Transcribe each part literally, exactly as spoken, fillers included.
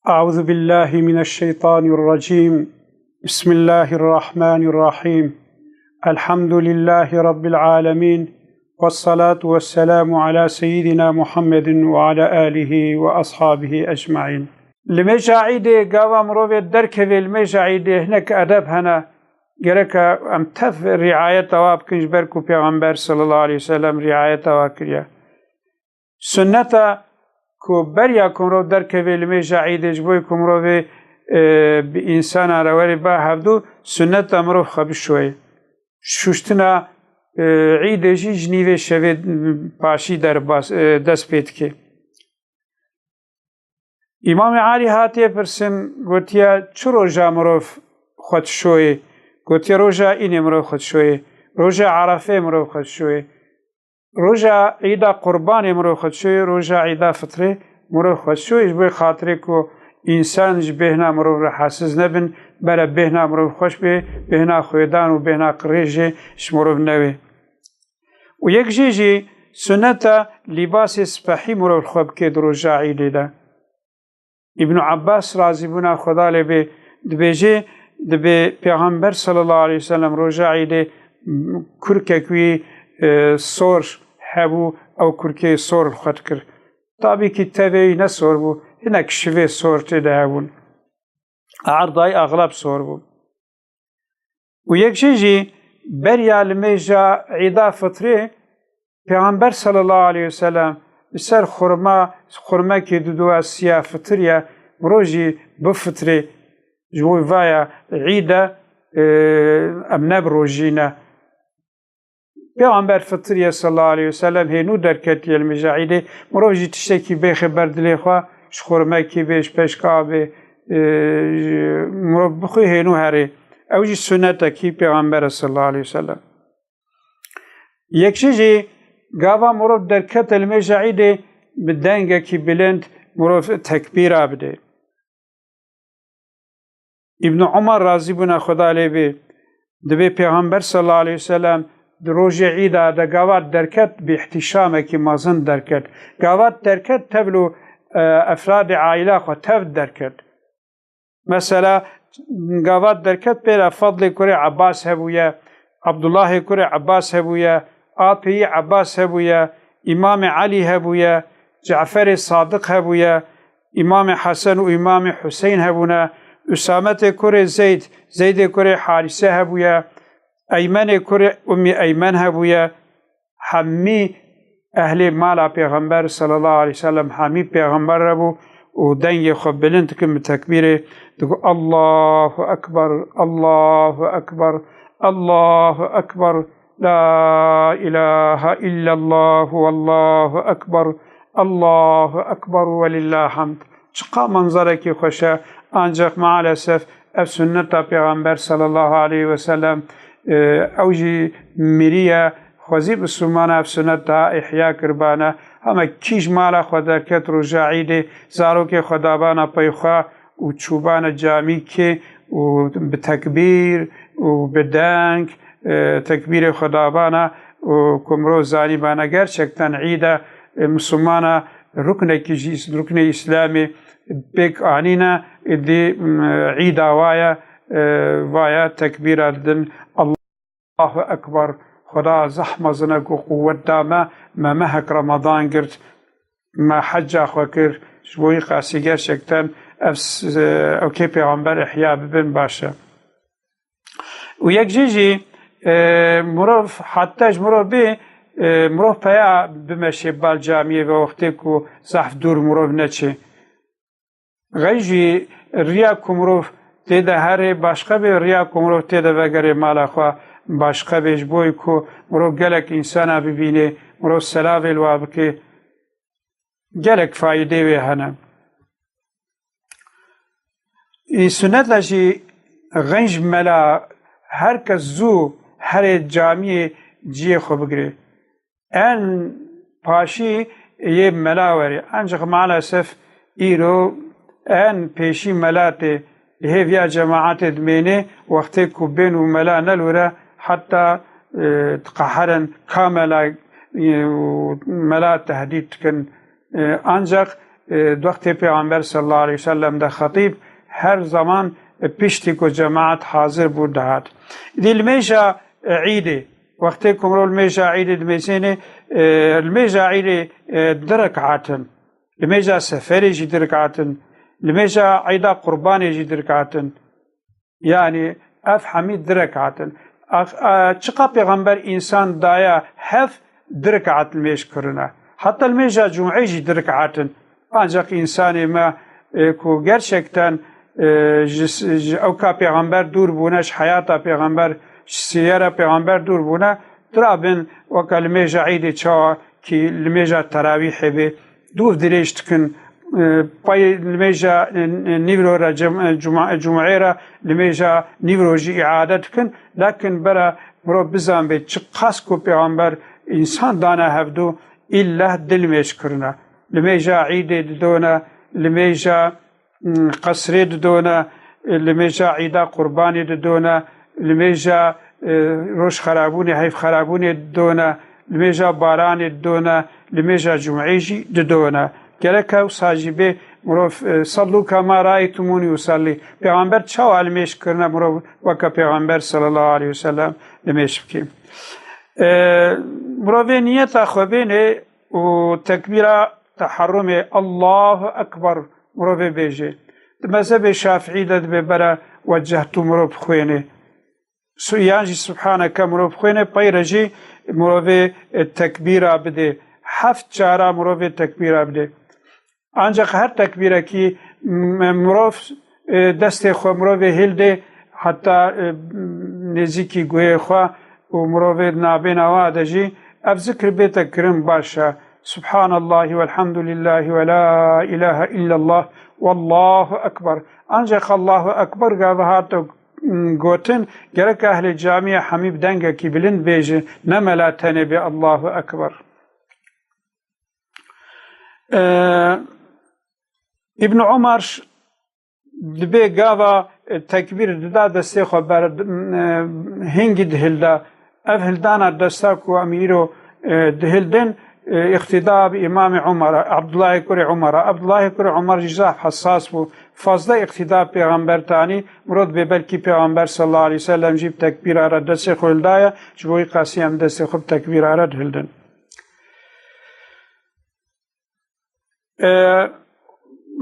أعوذ بالله من الشيطان الرجيم. بسم الله الرحمن الرحيم. الحمد لله رب العالمين. والصلاة والسلام على سيدنا محمد وعلى آله وأصحابه أجمعين. Li mêja Îdê gava mirovê derkevê li mêja Îdê hinek edeb hene. Gereke em tev riayeta wa bikin ji ber ku Pêxember sallallahu aleyhi ve sellem riayeta wa kiriye. Sunneta ku beriya ku mirov derkeve li mêja Îdê ji bo ku mirovê, e, bi însanan re werê ba hevdû, sunneta mirov xwe bişoyê. Şuştina, e, Îdê jî ji nîvê şevê, m, paşî derbas, e, dest pê dike. Îmamê Elî hatiye pirsin, gotiye, çi roja mirov xwe dişoyê? Gotiye, roja Înê mirov xwe dişoyê, roja Erefê mirov xwe dişoyê. Roja Îda Qurbanê mirov xwe dişoyê, roja Îda Fitrê mirov xwe dişoyê, ji bo xatirê ku însan ji bêhna mirov rehatsiz nebin, bere bêhna mirov xweş bê, bêhna xwêdan û bêhna qirêj jê ji mirov newê. Û yek jê jî sunneta lîbasê spehî mirov li xwe bike di roja Îdê de. Îbnû Ebbas razîbûna Xweda lê bê dibêje, dibê Pêxember sallallahu aleyhi ve sellem roja Îdê kurkek wî, e, sor hebû, ew kurkê sor li xwe dikir. Tabî kî tevê wî ne sor bû, hinek şivê sor tê de hebûn. Erdayî exleb sor bû. Û yek jê jî beriya li mêja Îda Fitrê Pêxember sallallahu aleyhi ve sellem li ser xurma, xurmekê didoya siya fitir ye, mirov jî bifitirê. Ji bo vaya Îd e, e, em ne bi rojî ne. Pêxember fitiriye sallallahu aleyhi ve sellem, hênû derketiye li mêja Îdê. Mirov jî tiştekî bêxe ber dilê xwe, ji xurmekî bê, ji peşka bê, e, mirov bixwe hênû herê. Ew jî sunnetekî Pêxember e sallallahu aleyhi ve sellem. Yek jê jî gava mirov derkete li mêja Îdê bi dengekî bilind mirov tekbîra bide. Îbn Umar razî bûna Xweda lê bê, dibê Pêxember sallallahu aleyhi ve sellem di rojê Îda de gavat derket, bi îhtîşamekî mezin derket. Gavat derket, tevlo, e, efradê aîla xwe tev derket. Mesela, gavat derket pê re Fadlê kurê Ebbas hebûye, Abdullahê kurê Ebbas hebûye, apê yî Ebbas hebûye, Îmamê Elî hebûye, Ceferê Sadiq hebûye, Îmamê Hesen û Îmamê Huseyn hebûne, Usametê kurê Zeyd, Zeydê kurê Harise hebûye, Eymenê kurê Ummî Eymen hebûye, hemî ehlê mala Pêxember sallallahu aleyhi ve sellem hemî Pêxember re bû û dengê xwe bilind dikin bi tekbîrê, digo, Allahu Ekber, Allahu Ekber, Allahu Ekber, La ilahe illallah, Allahu Ekber, Allahu Ekber ve lillahil hamd. Çiqa menzerekî xweş e, ancak maalesef ev sunneta Pêxember sallallahu aleyhi ve sellem, e, ew jî miriye, xwezî Misilmana ev sunnet daha ihya kirbane. Hema kî ji mala xwe derket roja Îdê, zarokê xwe dabana pey xwe û çûbane camîkê û bi tekbîr û bi deng, e, tekbîrê xwe dabana û ku mirov zanîbane gerçekten Îd e, e, Misilmana ruknekî jî, ruknê Îslamê pêk anîne, êdî, m, Îda wa ye, e, va ye tekbîra didin. Allahu Ekber, Xweda zehf mezin e ku quwet da me, me mehek Remadan girt, me heca xwe kir, ji bo wî qasî gerçekten ev s-, ew kê Pêxember ihya bibin baş e. Û yek jê jî, e, mirov, heta ji mirov bê, e, mirov peya bimeşe bal camiyê ve wextê ku zehf dûr mirov neçê. Xey jî riya ku mirov tê de herê başqa bê, riya ku mirov tê de vegerê mala xwe başqa bê, ji bo ku mirov gelek însana bibînê, mirov selavê li wa bike. Gelek fayidê wê hene. Î sunneta jî xenc mela her kes zû herê camiyê ciyê xwe bigire. En paşî yê mela werê. Ancak maalesef îro en pêşî mela tê. Li hêviya cemaetê dimêne, wextê ku bên û mela nelûre, heta, e, diqeherin ka mela, e, û mela tehdîd dikin. E, ancak e, di wextê Pêxember sallallahu aleyhi ve sellem de xetîb her zaman, e, piştî ku cemaet hazir bû dihat. Dî li mêja, e, Îdê, wextê ku mirov li mêja Îdê dimêzêne, e, li mêja Îdê, e, du rekatin. Li mêja Seferê jî du rekatin. Li mêja Îda Qurbanê jî du rekatin. Yanî ev hemî du rekatin. Ax-, a, çiqa Pêxember însan daya hev, du rekat li mêj kirine. Heta li mêja Cum'ê jî du rekatin. Ancak însanê me, e, ku gerçekten, e, ji, ji ewka Pêxember dûr bûne, ji heyata Pêxember, ji siyera Pêxember dûr bûne, dirabin weke li mêja Îdê çawa kî li mêja terawîhê bê, dûv dirêj dikin, e, pay li mêja, e, nîvro re cem-, e, cuma-, cum'ê re, li mêja nîvro jî îade dikin. Lakin bera mirov bizanbê çiqas ku Pêxember însan dane hevdû, îlle du li mêj kirine. Li mêja Îdê didone, li mêja, mm, qesrê didone, li mêja Îda Qurbanê didone, li mêja, e, roj xerabûnê, heyv xerabûnê didone, li mêja baranê didone, li mêja cum'ê jî didone. Gerek wisa jî bê mirov, e, "Sallu kema raeytumûnî usallî." Pêxember çawa li mêj kirine, mirov weke Pêxember sallallahu aleyhi ve sellem li mêj bike. E, mirovê niyeta xwe bêne û tekbîra teherrumê "Allahu Ekber" mirovê bêje. Di mezhebê Şafiî de dibê bera "Weccehtu" mirov bixwêne. Su-, yan jî "Subhaneke" mirov bixwêne, pey re jî mirovê, e, tekbîra bidê. Heft cara mirovê tekbîra bidê. Ancak her tekbîrekî m-, mirov, e, destê xwe mirovê hildê heta, e, nêzîkî guhê xwe û mirovê nabêna wa de jî ev zikr bête kirin baş e. "Subhanallahi velhamdulillahi ve la ilahe illallah, vallahu ekber." Ancak "Allahu Ekber" gava hate gotin, gerek ehlê camiyê hemî bi dengekî bilind bêjin, ne mela tenê bê "Allahu Ekber". Ee, Îbn Umar dibê gava, e, tekbîr dida, destê xwe ber, e, hingî dihilda. Ev hildana desta ku em îro, e, dihildin, e, îqtîda bi Îmamê Umara, Abdullahê kurê Umara. Abdullahê kurê Umar jî zaf hessas bû. Fazla îqtîda pêxember tanî, mirov dibê belkî pêxember sallallahu aleyhi ve sellem jî bi tekbîra re destê xwe hildaya, ji bo wî qasî em destê xwe bi tekbîra re dihildin. E,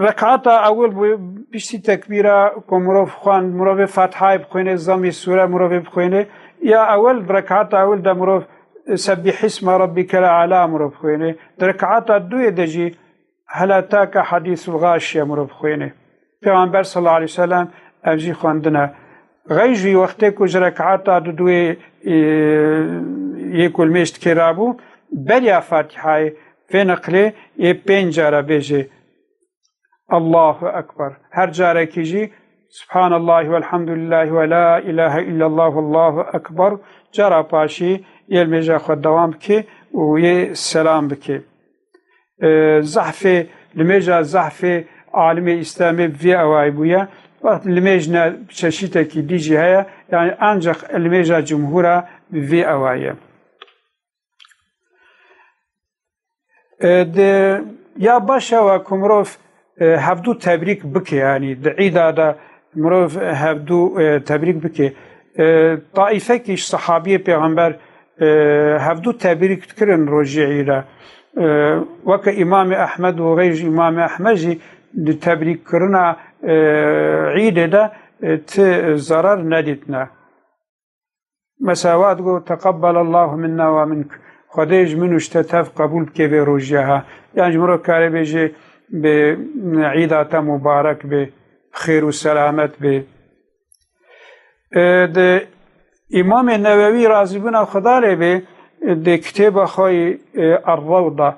rekata ewil bû, piştî tekbîra ku mirov xwend, mirovê Fatihayê bixwêne, zamî sûre mirovê bixwêne. Ya ewil, di rekata ewil de mirov, e, "Sebbîh isme rabbîkel a'la" mirov bixwêne. Di rekata duyê de jî "Hel etake hadîsul gâşiye" mirov bixwêne. Pêxember sallallahu aleyhi ve sellem ev jî xwendine. Xey jî wextê ku ji rekata duduyê, e, yê ku li mêj dikê rabû, beriya Fatihayê vê neqlê yê pênc cara bêje, "Allahu Ekber." Her carekî jî "Subhanallahi velhamdulillahi ve la ilahe illallah vallahu ekber." Cara paşî yê li mêja xwe dewam bike û yê selam bike. E, zehfê, li mêja zehfê alimê Îslamê bi vê awayî bûye. Wext li mêj ne çeşîtekî dî jî heye, yanî ancaq li mêja cumhûra bi vê awayî ye. E, di, ya baş e we ku mirov, e, hevdû tebrîk bike, yanî di îda de mirov hevdû, e, tebrîk bike. E, taîfekî ji sehabiyê pêxember, e, hevdû tebrîk dikirin rojê îda. E, weke Îmamê Ehmed û xey ji Îmamê Ehmed jî di tebrîkkirina, e, îdê de, e, ti zarar nedîtine. Mesela, wa digot, "Teqebbelallahu minna ve mink." Xwedê ji min û ji te tev qebûl bike vê rojiya ha. Yan ji mirov kare bêje, "Bi îda te mubarek be, xêr û selamet be." E, di Îmamê Newewî razîbûna Xweda lê be, di kitêba xwe yê, e, Er-Rewda,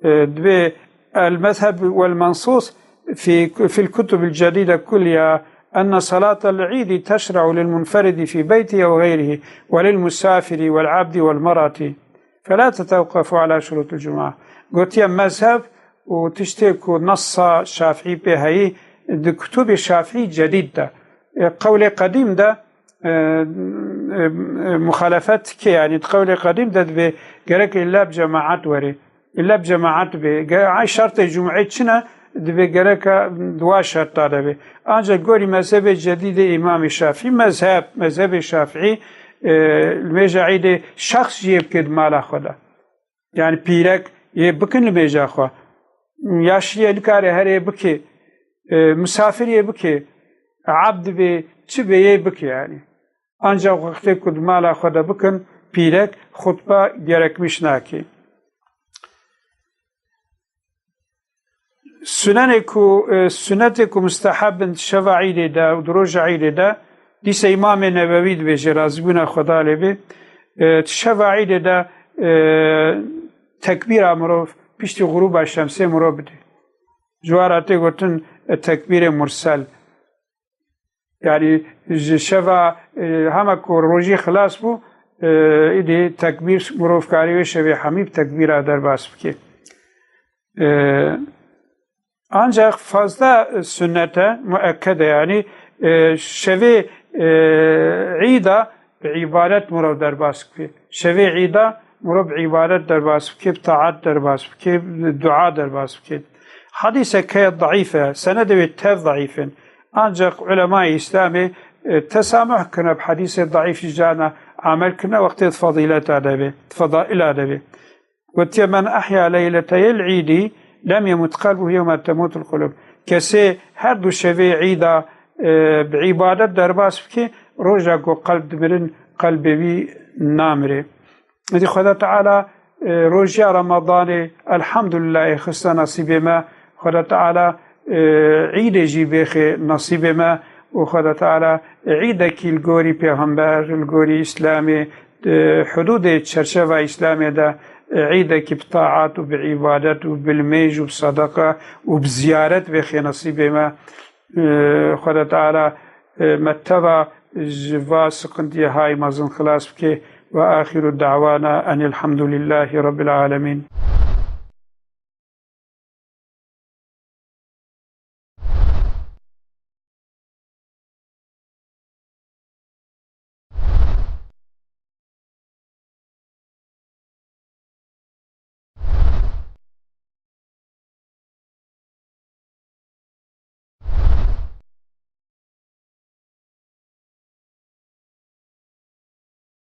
e, dibê, "El-mezheb vel-mensus fi, fil-kutub el-cedîde kulliha enne salatel-îdi teşre'u lil-munferidi fi beytihi ew geyrihi ve lil-musafiri vel-abdi vel-mer'ati, fela tetewqefu ala şurutil-cuma." Gotiye, mezheb û tiştê ku nessa Şafîî pê heyî di kutubê Şafîî cedîd de. E, qewlê qedîm de, e, e, e, muxalefet dike, yanî di qewlê qedîm de dibê gerek îlla bi cemaet were. Îlla bi cemaet bê. Ge-, ay şertê cum'ê çi ne? divê gereka di wa şerta de be. Ancak gorî mezhebê cedîdê Îmamê Şafî, mezheb, mezhebê Şafî, e, li mêja Îdê şexs jê bike di mala xwe de. Yani pîrek yê bikin li mêja xwe. Yaşliyê nikare herê bike, e, misafir yê bike, abd bê, çi bê yê bike yani. Ancak wextê ku di mala xwe de bikin, pîrek xutbe gerekmiş nake. Sunenê ku, e, sunetê ku musteheb in di şeva Îdê de û di roja Îdê de, dîsa Îmamê Nebewî dibêje, razîbûna Xweda lê bê, e, di şeva Îdê de, e, tekbîra mirov piştî xurûba şemsê mirov bide. Ji wa re tê gotin, e, tekbîrê mursel. Yani ji şeva, e, hema ku rojî xilas bû, e, îdî tekbîr, mirov karî wê şevê hemî bi tekbîra derbas bike. E, ancak fazla sunnet e, muekked e yani, e, şevê, e, îda bi îbadet mirov derbas bike. Şevê îda mirov bi îbadet derbas bike, bi taat derbas bike, bi dua derbas bike. Hadîsek heye daîf e, senedê wê tev daîf in. Ancak ulemayê Îslamê, e, tesamuh kirine bi hadîsê daîf jî carna amel kirine wextê di fedîleta de be, di fedaila de be. Gotiye, "Men ehya leyleteyel îdî lem yemut qelbuhu yewme temutul qulub." Kesê her du şevê îda, e, bi îbadet derbas bike, roja ku qelb dimirin, qelbê wî namire. Îdî Xweda Teala, e, rojiya Ramadanê, elhamdulillah, ê xiste nasîbê me. Xweda Teala, e, îdê jî bêxê nasîbê me û Xweda Teala îdekî li gorî pêxember, li gorî Îslamê, e, hudûdê çerçeva Îslamê de, e, îdekî bi taat û bi îbadet û bi limêj û bi sedeqa û bi ziyaret bêxê nasîbê me. E, Xweda Teala, e, me teva ji va siqintiyê hay mezin xilas bike. Ve axiru da'wana enilhamdulillahî rabbil alemin.